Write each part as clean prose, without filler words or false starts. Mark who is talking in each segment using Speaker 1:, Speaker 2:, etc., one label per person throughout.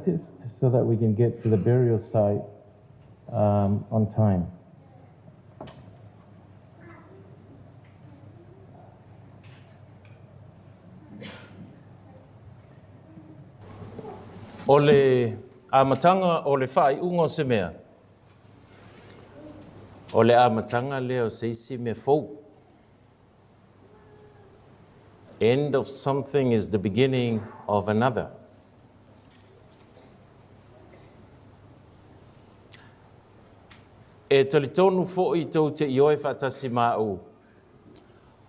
Speaker 1: latest so that we can get to the burial site um, on time. O le amataga o le faaiuga o se mea, o le amataga lea o se isi mea fou. End of something is the beginning of another. E talitonu foi tou te ioe faatasi ma au,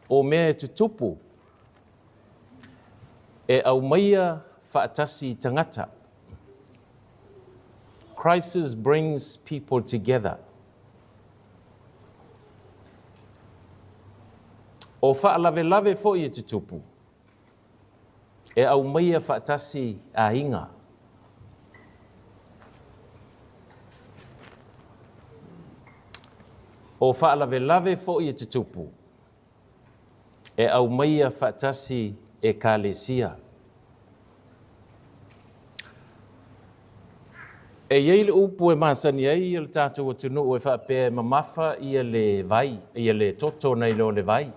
Speaker 1: o mea e tutupu, e aumaia faatasi tagata. Crisis brings people together. O faalavelave foi e tutupu, e aumaia faatasi aiga. O faalavelave foi e tutupu, e aumaia faatasi Ekalesia. E i ai le upu e masani ai le tatou atunuu e faapea e mamafa ia le vai, ia le toto nai lo le vai.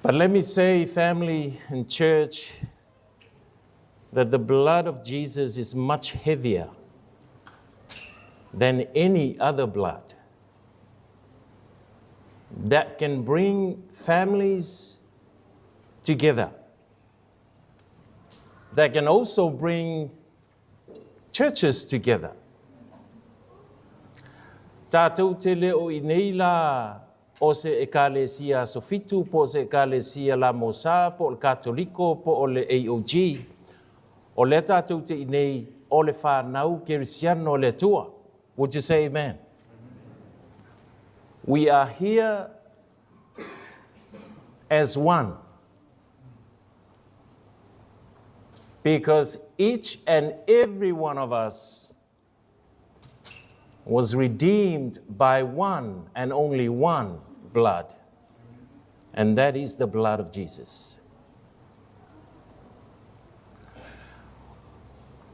Speaker 1: But let me say, family and church, that the blood of Jesus is much heavier than any other blood that can bring families together, that can also bring churches together. Tātou te le o i nei la o se Ekalesia Aso Fitu, po o se Ekalesia La Mosā, po o le Katoliko, po o le AOG. O lea tātou te i nei o le whānau Kerisiano le Atua. Would you say amen? We are here as one. Because each and every one of us was redeemed by one and only one blood, and that is the blood of Jesus.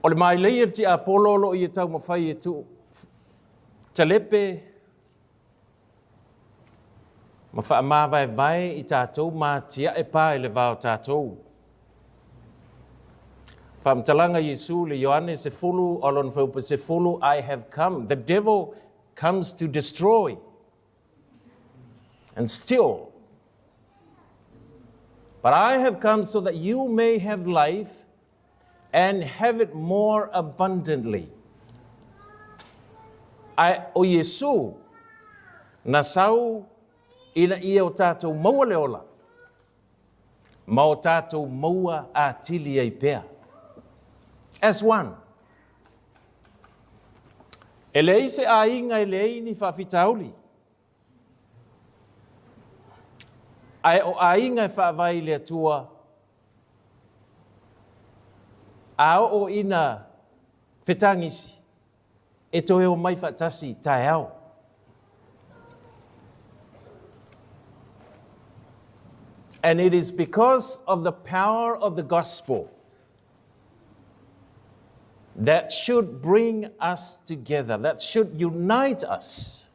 Speaker 1: O le mailei e le tiapolo o loo ia taumafai e tuu talepe ma faamavaevae i tatou ma atiae pa i le va o tatou. Faamatalaga Iesu le Ioane 10 o lona fuaiupu 10, I have come. The devil comes to destroy and steal. But I have come so that you may have life and have it more abundantly. Ae o Iesu, na sau ina ia o tatou maua le ola, ma o tatou maua atili ai pea. As one. E leai se aiga e leai ni faafitauli. Ae o aiga e faavae i le Atua, a oo ina fetagisi, e toe omai faatasi taeao. And it is because of the power of the gospel that should bring us together, that should unite us,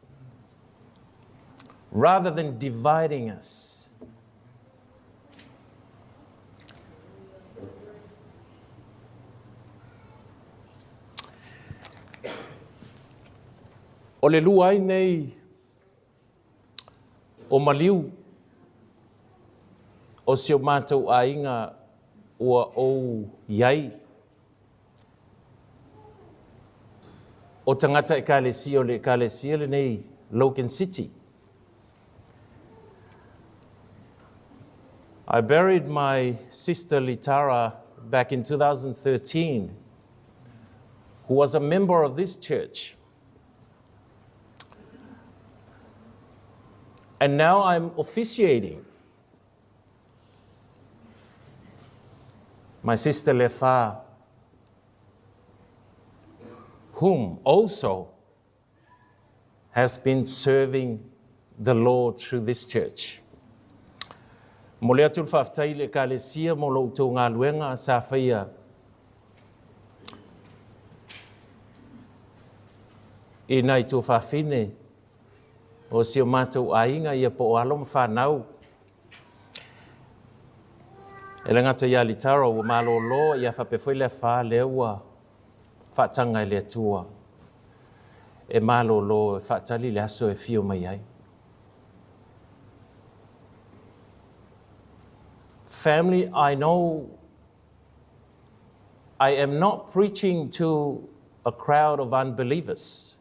Speaker 1: rather than dividing us. O le lua ai nei o maliu o si o matou aiga ua ou i ai. O tagata Ekalesia o le Ekalesia lenei Logan City. I buried my sister Litara back in 2013, who was a member of this church. And now I'm officiating. My sister Lefa, whom also has been serving the Lord through this church. Momoli atu le faafetai i le Ekalesia mo lo outou galuega sa faia i nai tuafafine o si o matou aiga ia po o alo ma fanau. E le gata ia Litara ua malolo ia faapea foi le afa lea ua faataga e le Atua e malolo e faatali le aso e fio mai ai. Family, I know I am not preaching to a crowd of unbelievers.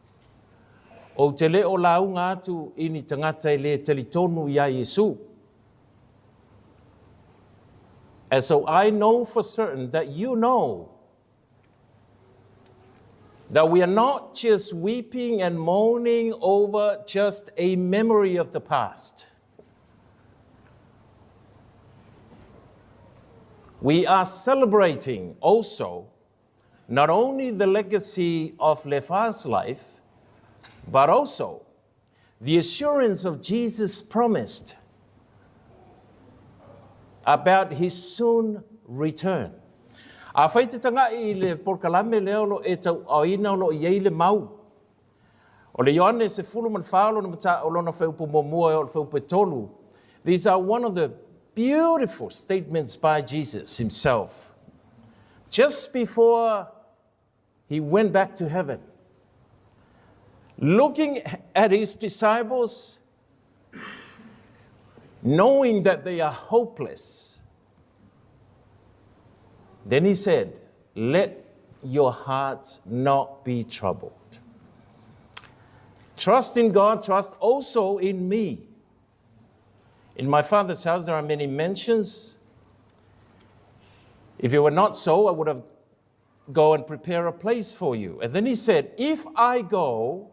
Speaker 1: Ou te le o lauga atu i ni tagata e le talitonu iā Iesu. And so I know for certain that you know that we are not just weeping and moaning over just a memory of the past. We are celebrating also not only the legacy of Lefa's life, but also the assurance of Jesus promised about his soon return. Afai te taga'i i le polokalame lea o lo o e tauaaoina o lo o i ai le mau. O le Ioane 14 lona mata, o lona fuaiupu muamua e oo i le fuaiupu e tolu. These are one of the beautiful statements by Jesus himself just before he went back to heaven. Looking at his disciples, knowing that they are hopeless, then he said, Let your hearts not be troubled. Trust in God, trust also in me. In my Father's house there are many mansions. If it were not so, I would have go and prepare a place for you. And then he said, If I go,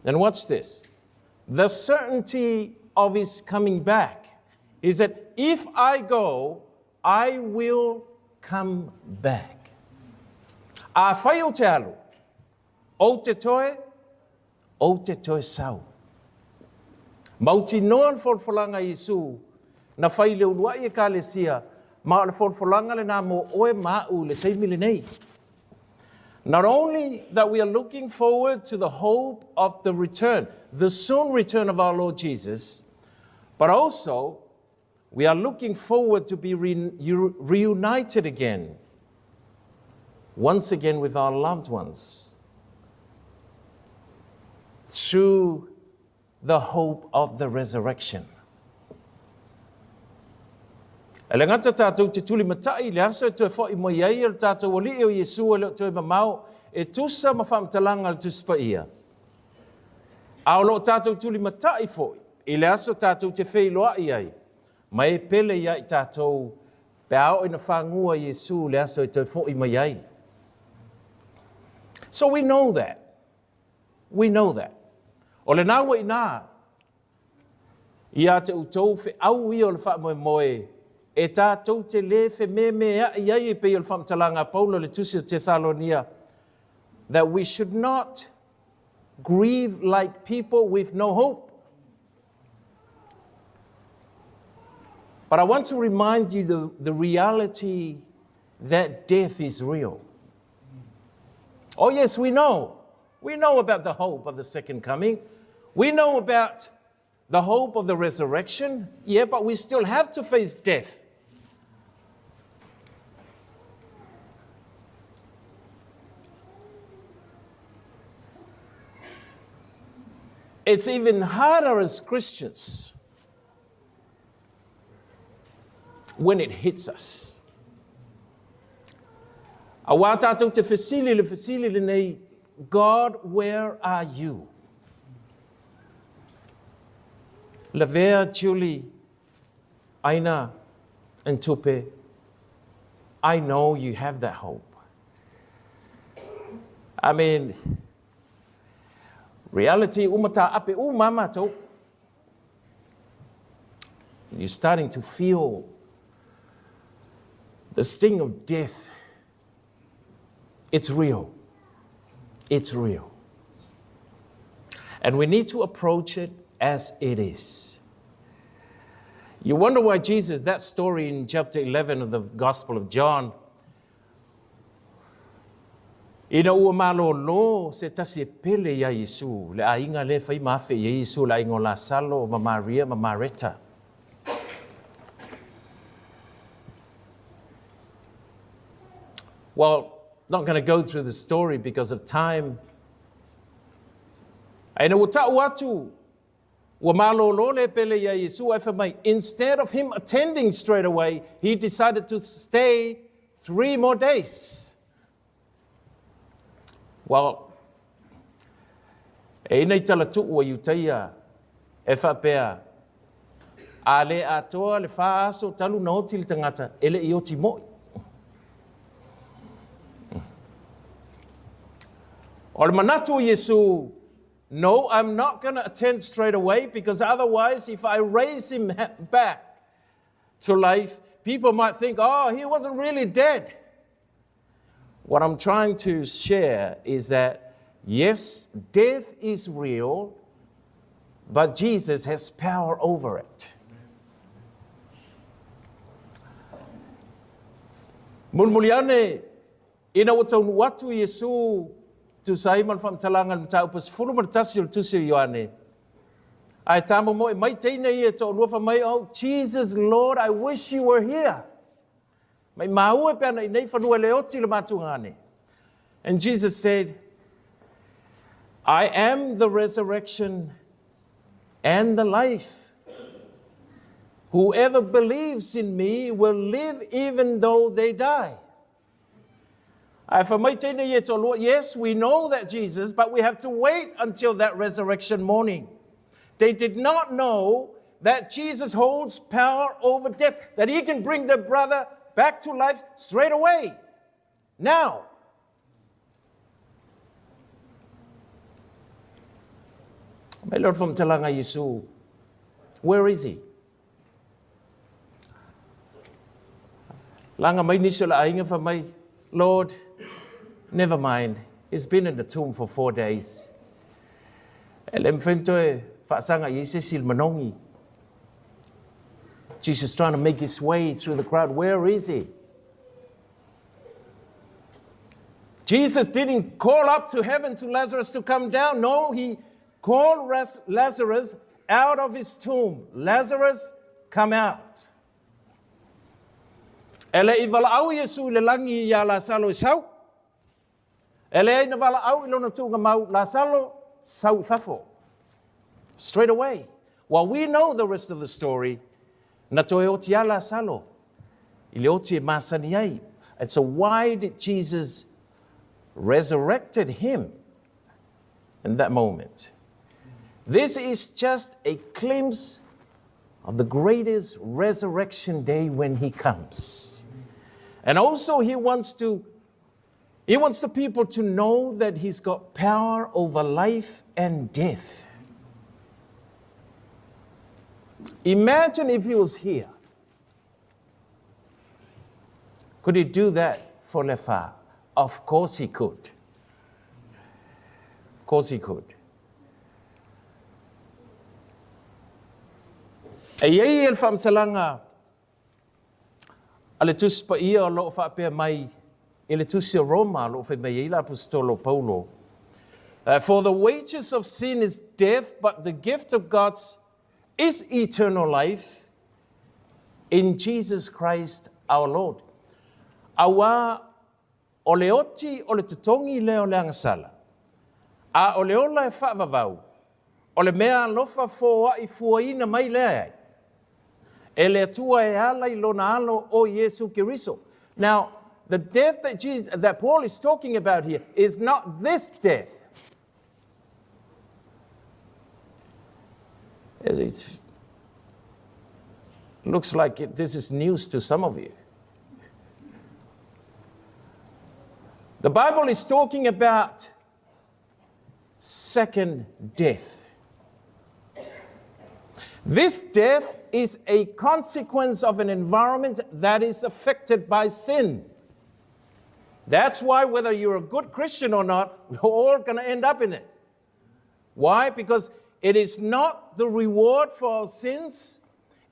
Speaker 1: and watch this, the certainty of his coming back. He said, If I go, I will come back. Afai ou te alu, ou te toe, ou te toe sau. Mautinoa le folafolaga a Iesu na fai i le uluai Ekalesia, ma o le folafolaga lenā mo oe ma a'u i le taimi lenei. Not only that we are looking forward to the hope of the return, the soon return of our Lord Jesus, but also we are looking forward to be re reunited again, once again with our loved ones, through the hope of the resurrection. E le gata tātou te tulimataʻi i le aso e toe foʻi mai ai e lo tātou Alii o Iesu e le o toe mamao e tusa ma faamatalaga a le Tusi Paia. A o lo o tātou tulimataʻi foʻi i le aso tātou te feiloaʻi ai ma e pele iā i tātou pe a oo ina fagua Iesu i le aso e toe foʻi mai ai. So we know that. We know that. O lenā ua inā ia te outou feau ia o le faamoemoe e tātou te lē fememeaʻi ai e pei o le faamatalaga a Paulo i le Tusi o Tesalonia, that we should not grieve like people with no hope. But I want to remind you the, the reality that death is real. Oh, yes, we know. We know about the hope of the second coming. We know about the hope of the resurrection. Yeah, but we still have to face death. It's even harder as Christians when it hits us. Auā tātou te fesili le fesili lenei, God, where are you? Lavea, Julie, Aina, and Tupe, I know you have that hope. I mean, reality, uma tāʻape uma mātou. You're starting to feel the sting of death. It's real. It's real. And we need to approach it as it is. You wonder why Jesus, that story in chapter 11 of the Gospel of John, ina ua malōlō se tasi e pele iā Iesū, le aiga lea e fai ma afe i ai Iesū, le aiga o Lasalo ma Maria ma Mareta. Well, not going to go through the story because of time. Ae ina ua ta'u atu, ua malōlō le pele iā Iesū ae fai mai, instead of him attending straight away, he decided to stay three more days. Well, e ina i talatu'u a Iutaia e faapea, A le atoa le fā aso talu na oti le tagata, e le i oti mo'i. O le manatu o Iesū, No, I'm not going to attend straight away because otherwise if I raise him back to life, people might think, oh, he wasn't really dead. What I'm trying to share is that, yes, death is real, but Jesus has power over it. Mulimuli ane, ina ua taunuu atu Iesu tusa ai ma le faamatalaga i le mataupu 11 o le Tusi o Ioane, ae tamomoe mai teine ia e toalua fai mai, Oh, Jesus, Lord, I wish you were here. Maimau e pe ana i nei fanua e le oti le matugane. And Jesus said, I am the resurrection and the life. Whoever believes in me will live even though they die. Ae fai mai teine ia e toalua, Yes, we know that Jesus, but we have to wait until that resurrection morning. They did not know that Jesus holds power over death, that he can bring their brother back to life straight away. Now. Mai lea o le faamatalaga a Iesu, Where is he? Laga mai nisi o le aiga fai mai, Lord, never mind, he's been in the tomb for four days. E le mafai ona toe faasaga i ai se isi i le manogi. Jesus trying to make his way through the crowd. Where is he? Jesus didn't call up to heaven to Lazarus to come down. No, he called Lazarus out of his tomb. Lazarus, come out. E le i valaau Iesu i le lagi iā Lasalo e sau. E leai na valaau i lona tuugamau, Lasalo, sau i fafo. Straight away. Well, we know the rest of the story. Na toe oti a Lasalo i le oti e masani ai. And so why did Jesus resurrected him in that moment? This is just a glimpse of the greatest resurrection day when he comes. And also he wants to he wants the people to know that he's got power over life and death. Imagine if he was here. Could he do that for Lefa? Of course he could. Of course he could. E i ai le faamatalaga a le Tusi Paia o lo o faapea mai i le Tusi o Roma o lo o fai mai ai le Aposetolo o Paulo, For the wages of sin is death, but the gift of God is eternal life in Jesus Christ our Lord. Auā o le oti o le totogi lea o le agasala, a o le ola e faavavau, o le mea alofa foaʻi fuaina mai lea ai e le Atua e ala i lona alo o Iesu Keriso. Now, the death that, Jesus, that Paul is talking about here is not this death. As it looks like it, this is news to some of you. The Bible is talking about second death. This death is a consequence of an environment that is affected by sin. That's why, whether you're a good Christian or not, we're all going to end up in it. Why? Because it is not the reward for our sins,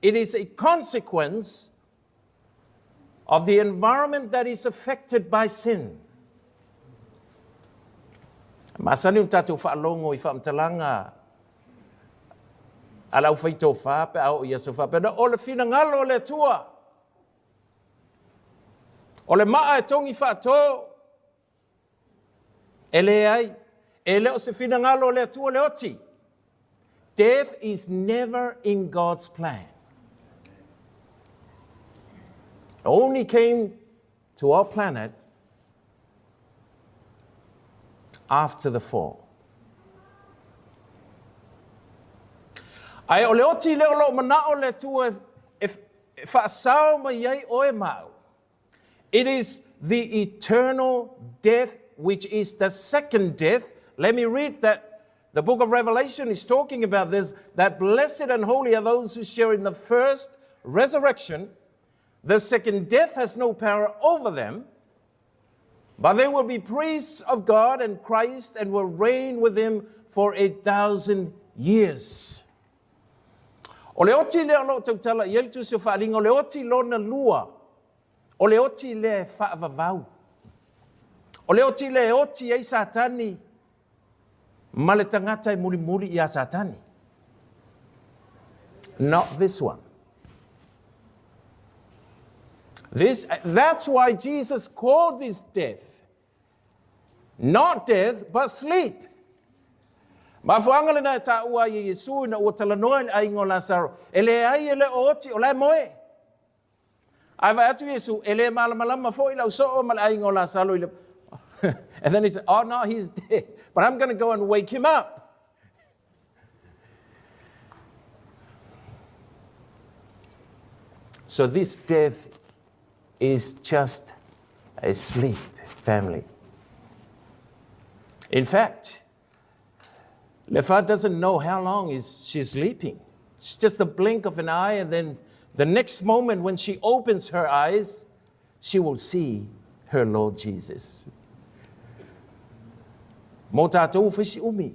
Speaker 1: it is a consequence of the environment that is affected by sin. Masani o tatou faalogo i faamatalaga a le aufaitofa pe a oo i aso faapena, o le finagalo o le Atua. O le maa e togi faato, e leai, e le o se finagalo o le Atua le oti. Death is never in God's plan. It only came to our planet after the fall. Ae o le oti lea o lo o manao le Atua e, e, e faasao mai ai oe ma au. It is the eternal death which is the second death. Let me read that. The book of Revelation is talking about this that blessed and holy are those who share in the first resurrection. The second death has no power over them, but they will be priests of God and Christ and will reign with him for a 1,000 years. O le oti lea o lo o tautala i ai le Tusi o Faaaliga, o le oti lona lua, o le oti lea e faavavau. O le oti lea e oti ai Satani ma le tagata e mulimuli iā Satani. Not this one. This, that's why Jesus called this death not death, but sleep. Mafuaga lena e taua ai e Iesu ina ua talanoa i le aiga o Lasaro, e leai e le o oti, o la e moe. Ae vaai atu Iesu, e le malamalama foi le ausoo ma le aiga o Lasaro i le... And then he said, oh no, he's dead, but I'm going to go and wake him up. So this death is just a sleep, family. In fact, Lefa doesn't know how long is she sleeping. It's just a blink of an eye, and then the next moment when she opens her eyes, she will see her Lord Jesus. Mo tātou whisi umi.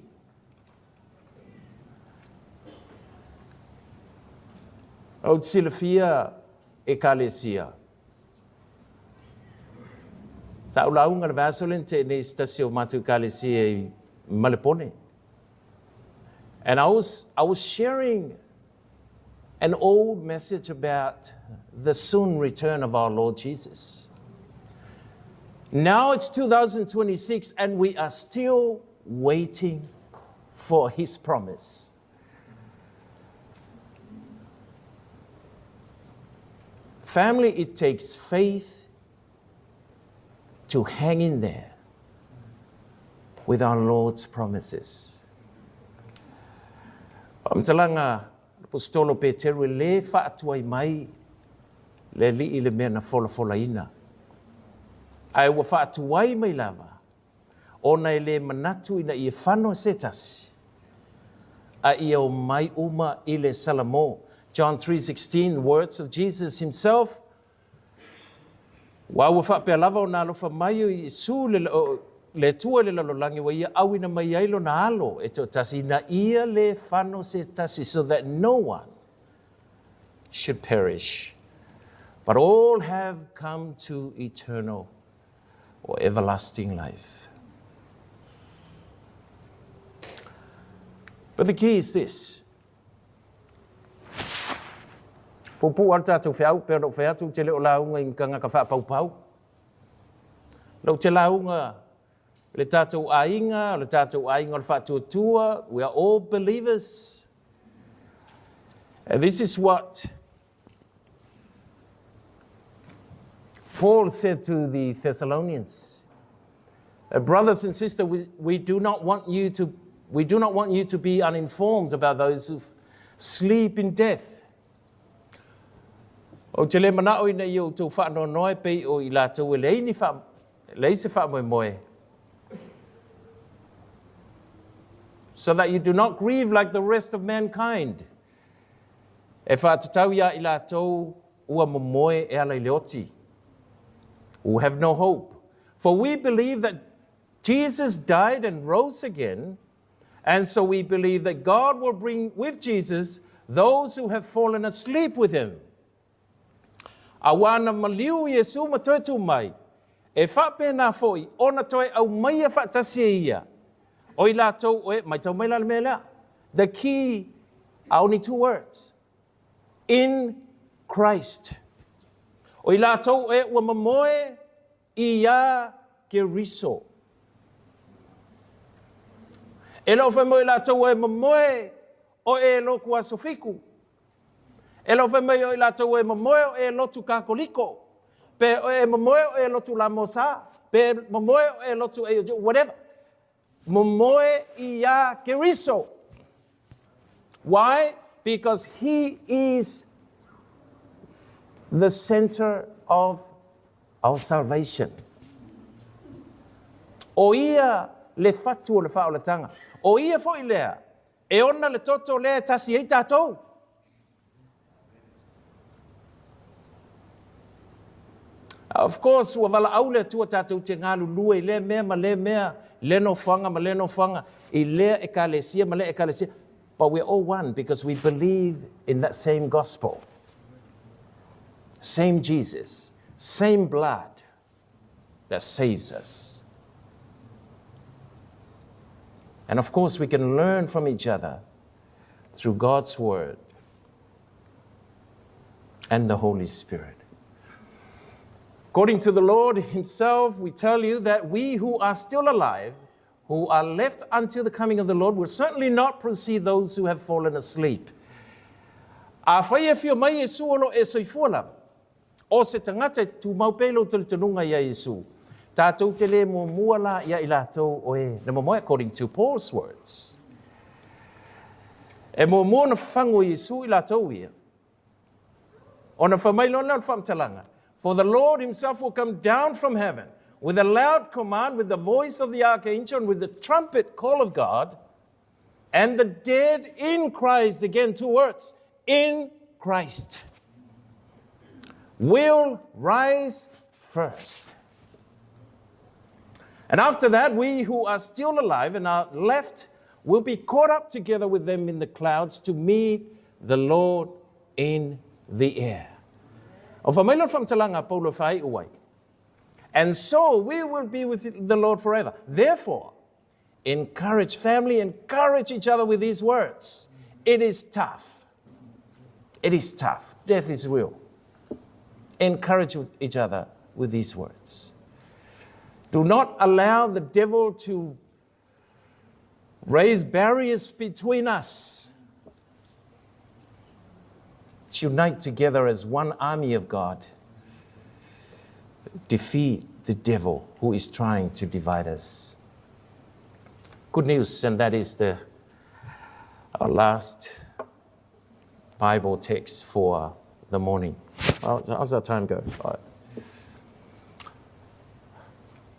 Speaker 1: Ou te silafia Ekalesia. Sa ou lauga i le vaiaso lea na tea nei i se tasi o matou Ekalesia i Malepone. And I was, I was sharing an old message about the soon return of our Lord Jesus. Now it's 2026 and we are still waiting for his promise. Family, it takes faith to hang in there with our Lord's promises. Faamatalaga Aposetolo Peteru e lē faatuai mai le Alii i le mea na folafolaina, ae ua faatuai mai lava ona e lē manatu ina ia fano se tasi, a ia o mai uma i le Salamo. John 3:16, the words of Jesus himself, Aua ua faapea lava ona alofa mai o Iesu le, o, le Atua i le lalolagi ua ia auina mai ai lona alo e toatasi ina ia lē fano se tasi, so that no one should perish, but all have come to eternal or everlasting life. But the key is this. Puupuu lava le tatou feau, pei ona ou fai atu, ou te le o lauga i ni tagata faapaupau. Ou te lauga i le tatou aiga, o le tatou aiga o le faatuatua, we are all believers. And this is what Paul said to the Thessalonians. Brothers and sisters, we, we do not want you to we do not want you to be uninformed about those who sleep in death. Ou te le manao ina ia outou faanoanoa e pei o i latou e leai ni wha, leai se faamoemoe. So that you do not grieve like the rest of mankind. E whaatatau ia i latou ua momoe e ala i le oti. Who have no hope. For we believe that Jesus died and rose again. And so we believe that God will bring with Jesus those who have fallen asleep with him. Auā na maliu Iesu ma toe tū mai, e faapena foi ona toe aumaia faatasi e ia, o i latou o e, matau mai la le mea lea, the key are only two words, in Christ. O i latou o e ua mamoe iā Keriso. E le o fai mai o i latou o e mamoe o e lotu aso fitu. E le o fai mai o i latou o e mamoe o e lotu Katoliko. Pe o e mamoe o e lotu La Mosa. Pe mamoe o e lotu AOG, whatever. Momoe iā Keriso. Why? Because he is the center of our salvation. O ia le fatu o le faaolataga. O ia foi lea e ona le toto lea e tasi ai tatou. Of course, ua valaau le Atua tatou te galulue i lea mea ma lea mea, lea nofoaga ma lea nofoaga, i lea ekalesia ma lea ekalesia. But we are all one because we believe in that same gospel. Same Jesus, same blood that saves us. And of course, we can learn from each other through God's Word and the Holy Spirit. According to the Lord Himself, we tell you that we who are still alive, who are left until the coming of the Lord, will certainly not precede those who have fallen asleep. Afai e afio mai Iesu o lo o e soifua lava, o se tagata e tumau pea i lou talitonuga iā Iesu, tatou te le muamua la iā i latou o e na momoe, according to Paul's words. E muamua ona fafagu e Iesu i latou ia, ona fai mai loa lea o le faamatalaga, For the Lord himself will come down from heaven with a loud command, with the voice of the archangel, and with the trumpet call of God, and the dead in Christ, again two words, in Christ, will rise first. And after that, we who are still alive and are left will be caught up together with them in the clouds to meet the Lord in the air. O fai mai lea o le faamatalaga a Paulo e faaiu ai. And so we will be with the Lord forever. Therefore, encourage family, encourage each other with these words. It is tough. It is tough. Death is real. Encourage each other with these words. Do not allow the devil to raise barriers between us. Let's unite together as one army of God. Defeat the devil who is trying to divide us. Good news, and that is the our last Bible text for the morning. How's our time go? All right.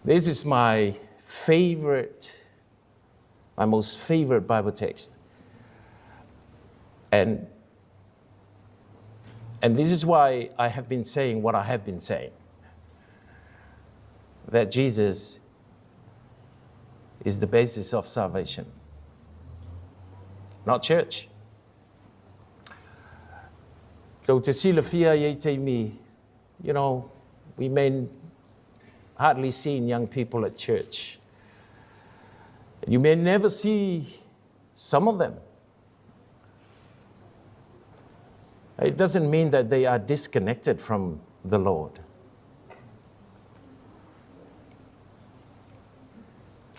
Speaker 1: This is my favorite, my most favorite Bible text. And, and this is why I have been saying what I have been saying that Jesus is the basis of salvation, not church. Tou te silafia i ia taimi, we may hardly seen young people at church. You may never see some of them. It doesn't mean that they are disconnected from the Lord.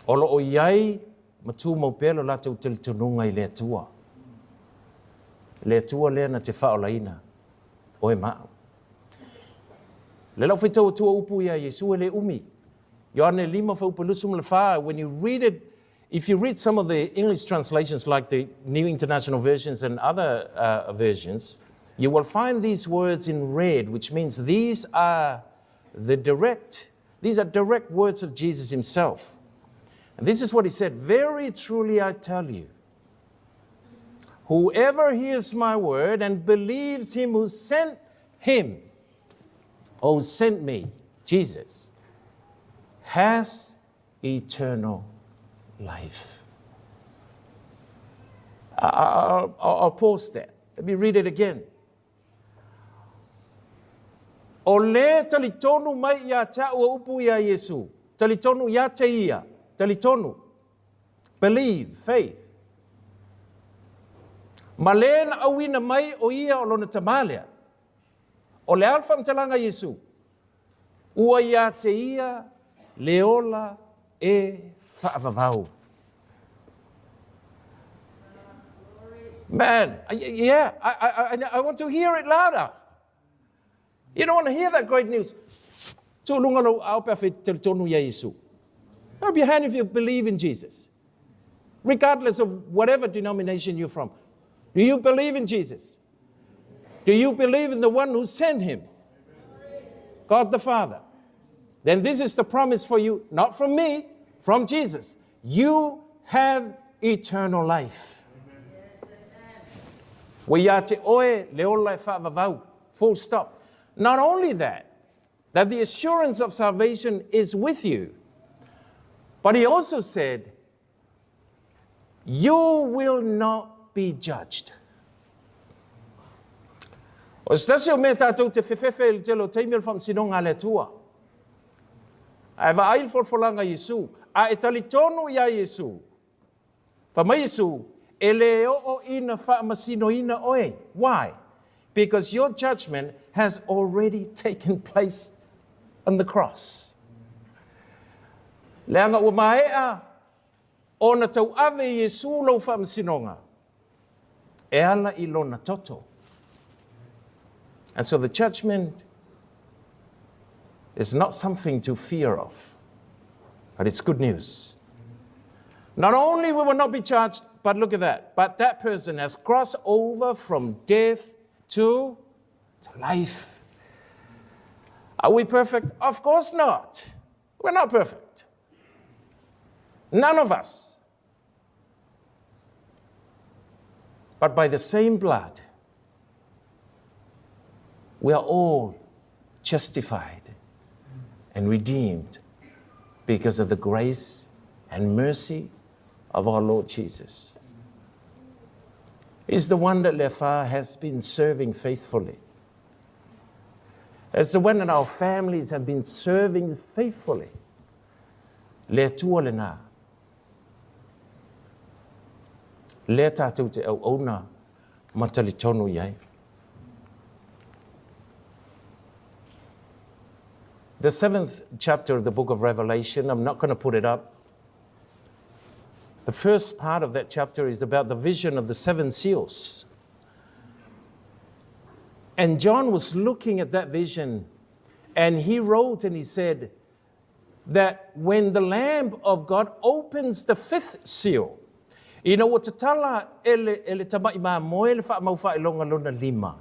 Speaker 1: O lo o i ai ma tumau pea lo latou talitonuga i le Atua. Le Atua lea na te faaolaina oe ma au. Le lau faitau atu o upu iā Iesu e le umi. Ioane lima fuaiupu 24, when you read it, if you read some of the English translations like the New International Versions and other versions, you will find these words in red, which means these are the direct, these are direct words of Jesus himself. And this is what he said, Very truly I tell you, whoever hears my word and believes him who sent him, or sent me, Jesus, has eternal life. I'll, I'll pause there. Let me read it again. O le talitonu mai ia te au o upu ia Iesu. Talitonu ia te ia. Talitonu. Believe, faith. Ma le na auina mai o ia o lona tamā lea. O le a le faamatalaga a Iesu? Ua ia te ia le ola e faavavau. Man, yeah, I, I, I want to hear it louder. You don't want to hear that great news. Tuu i luga lou aao pe afai e te talitonu ia Iesu. Up your hand if you believe in Jesus. Regardless of whatever denomination you're from. Do you believe in Jesus? Do you believe in the one who sent him? God the Father. Then this is the promise for you, not from me, from Jesus. You have eternal life. Ua ia te oe le ola e faavavau. Full stop. Not only that, that the assurance of salvation is with you, but he also said, You will not be judged. O se tasi o mea tātou te whewhewhe i le tele o taimi o le faamasinoga a le Atua. A e vaai i le folafolaga a Iesu, a e talitonu iā Iesu, fai mai Iesu, e lē oo ina faamasinoina oe. Why? Because your judgment has already taken place on the cross. Leaga ua maea ona tauave e Iesu lou faamasinoga e ala i lona toto. And so the judgment is not something to fear of, but it's good news. Not only we will not be charged, but look at that. But that person has crossed over from death to, to life. Are we perfect? Of course not. We're not perfect. None of us. But by the same blood, we are all justified and redeemed because of the grace and mercy of our Lord Jesus. He's the one that Lefa has been serving faithfully. It's the one that our families have been serving faithfully. Le Atua lena. Lea tātou te auauna ma talitonu i ai. The seventh chapter of the book of Revelation, I'm not going to put it up. The first part of that chapter is about the vision of the seven seals. And John was looking at that vision and he wrote and he said that when the Lamb of God opens the fifth seal, ina ua tatala e le, e le tamaʻi mamoe le faamau faailoga lona lima.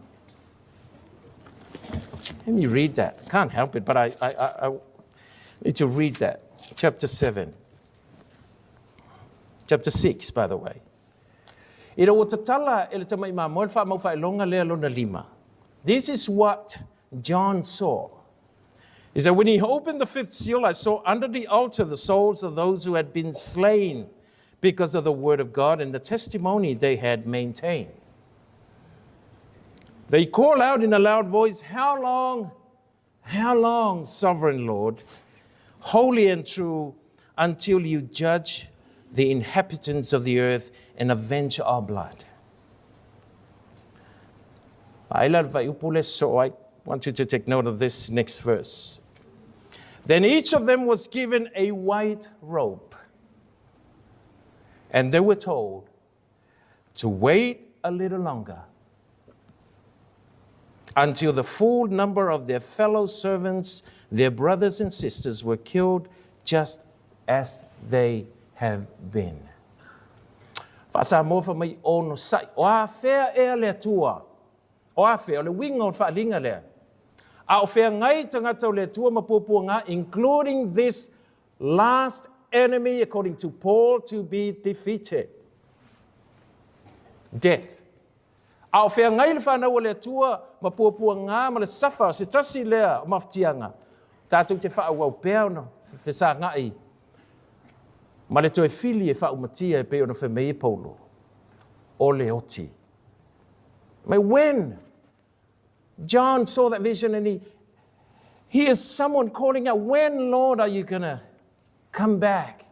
Speaker 1: Let me read that. Can't help it, but I, I, I, I need to read that. Chapter 7. Chapter 6, by the way. Ina ua tatala e le tamaʻi mamoe le faamau faailoga lea lona lima. This is what John saw. He said, When he opened the fifth seal, I saw under the altar the souls of those who had been slain because of the word of God and the testimony they had maintained. They call out in a loud voice, How long, how long, sovereign Lord, holy and true, until you judge the inhabitants of the earth and avenge our blood? So I want you to take note of this next verse. Then each of them was given a white robe, and they were told to wait a little longer until the full number of their fellow servants, their brothers and sisters, were killed just as they have been. Faa-Samoa fai mai, Onosai, o afea ea le Atua? O afea, o le uiga o le faaaliga lea. A o feagai tagata o le Atua ma puapuaga, including this last enemy, according to Paul, to be defeated. Death. A o feagai le fanau a le Atua ma puapuaga ma le safa o se tasi lea o mafatiaga, tatou te faaauau pea ona fesaga'i ma le toe fili e faaumatia e pei ona fai mai e Paulo. o le oti. Mai when John saw that vision and he hears someone calling out, When, Lord, are you going to come back?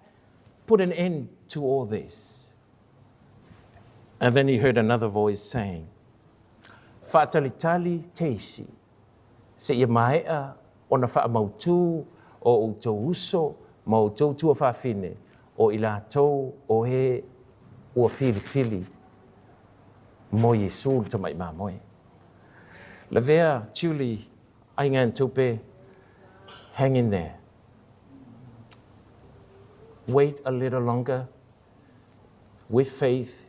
Speaker 1: Put an end to all this. And then he heard another voice saying, Faatalitali teisi, seia maea ona faamautū o outou uso ma outou tuafafine o i latou o e ua filifili mo Iesu le Tamai Mamoe. Lavea, Julie, Aiga and Tupe, hang in there. Wait a little longer with faith.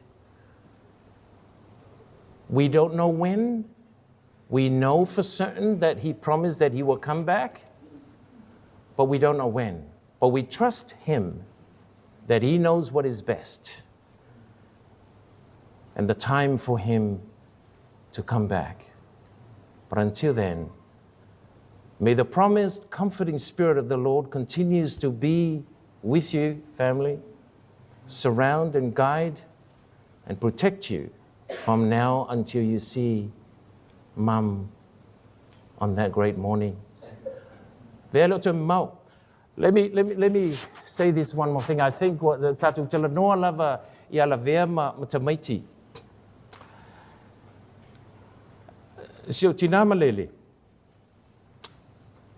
Speaker 1: We don't know when. We know for certain that he promised that he will come back, but we don't know when. But we trust him that he knows what is best and the time for him to come back. But until then, may the promised comforting spirit of the Lord continues to be with you, family, surround and guide and protect you from now until you see mum on that great morning. Let me, let me, let me say this one more thing. I think what the tatou talanoa lava ia Lavea ma, ma tamaiti. Si ou tinā malele,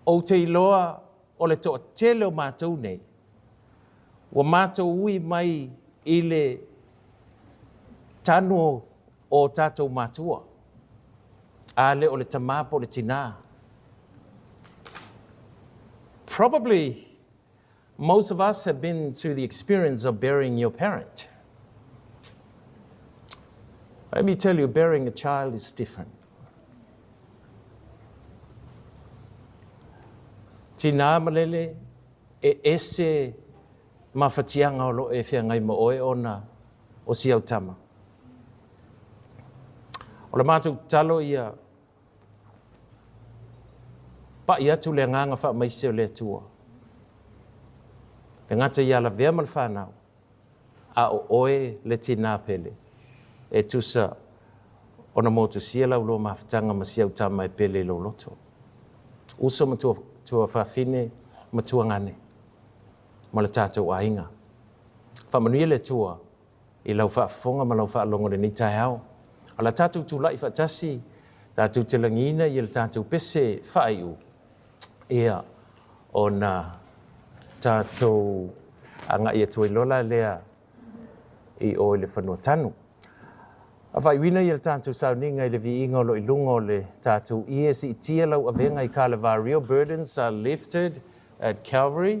Speaker 1: ou te iloa o le toatele o matou nei, ua matou ui mai i le tanu o tatou matua, a le o le tamā po o le tinā. Probably most of us have been through the experience of burying your parent. Let me tell you, burying a child is different. Tinā malele, e ese mafatiaga o lo o e feagai ma oe ona o si au tama. O le matou tatalo ia Paʻi atu le agaga faamaise o le Atua, le gata iā Lavea ma le fanau, a o oe le tinā pele, e tusa ona motusia lau loa mafutaga ma si au tama e pele i lou loto. Uso ma tua, tuafafine ma tuagane, ma le tatou aiga. Faamanuia le Atua I lau faafofoga ma lau faalogo i lenei taeao, o la tatou tulai faatasi, tatou te lagiina ia le tatou pese faaiu, ia, ona tatou agai atu ai loa la lea i o i le fanua tanu. A faaiuina ia le tatou sauniga i le viiga o lo o i luga o le tatou ie, siitia lau avega i Kalevarial, Burdens are lifted at Calvary.